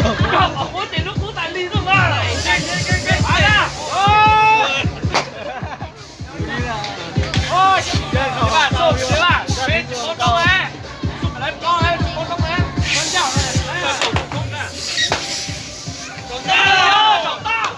Koj muab ces lub kub tas li xwb mas. Pab na. Ôi, ba, sub, ba, peb tsis paub roob na. Sub, lawv plaub, sub, paub roob na. Ôi, tau, tau.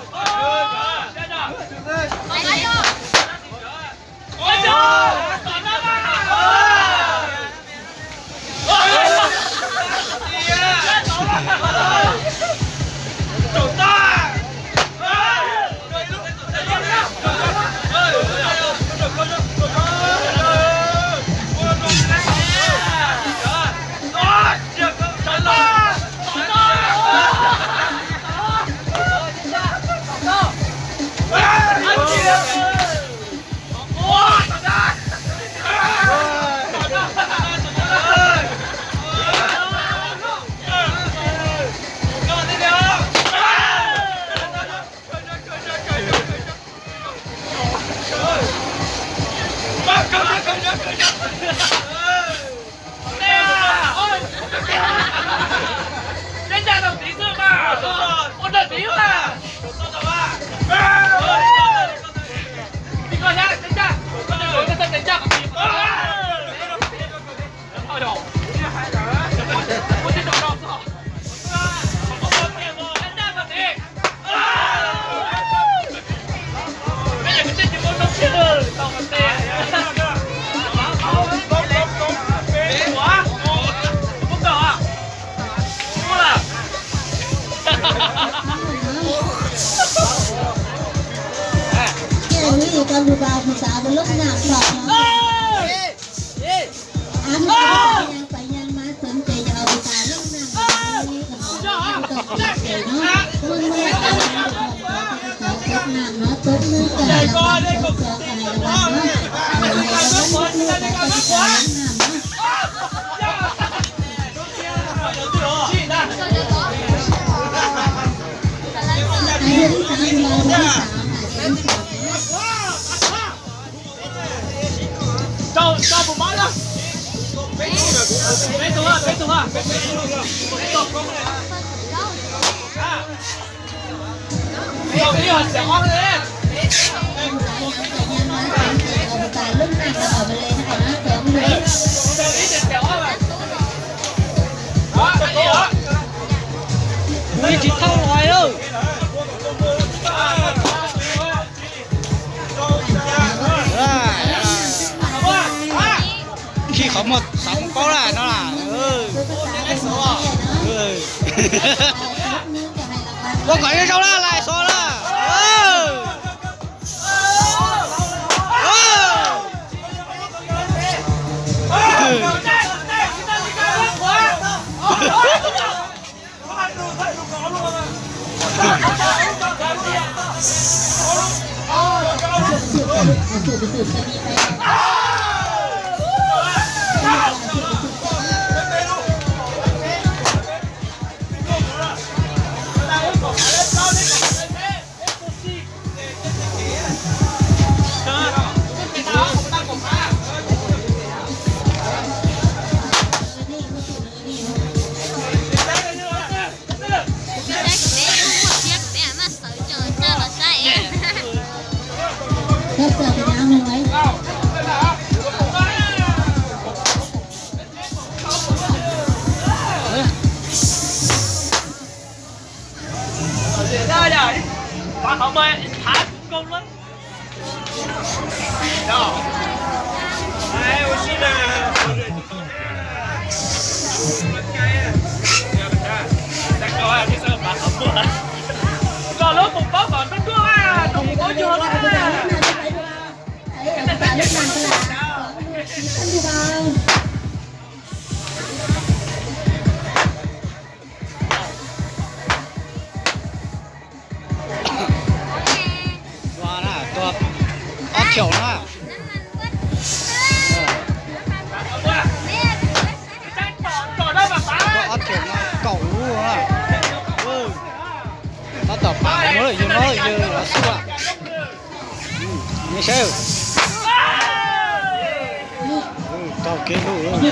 Rau, rau mus mab na. Peb tug, peb tug, peb tug. Tsis thauj los lawm. Khi qhov muag xav mus paub lawm no las. Ua kom zoo zoo lawm, lais xov lawm. Kom lub mus paub kom nruab nruab, nruab mus paub yog na. Tua na, tua ob thiaum na. Tua ob thiaum no kaum lub na. Tab tom pam muab lawm yus no yus los xub. Nej saib. Tau kev lub.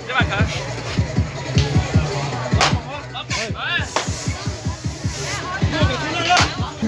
Teb mam khawv.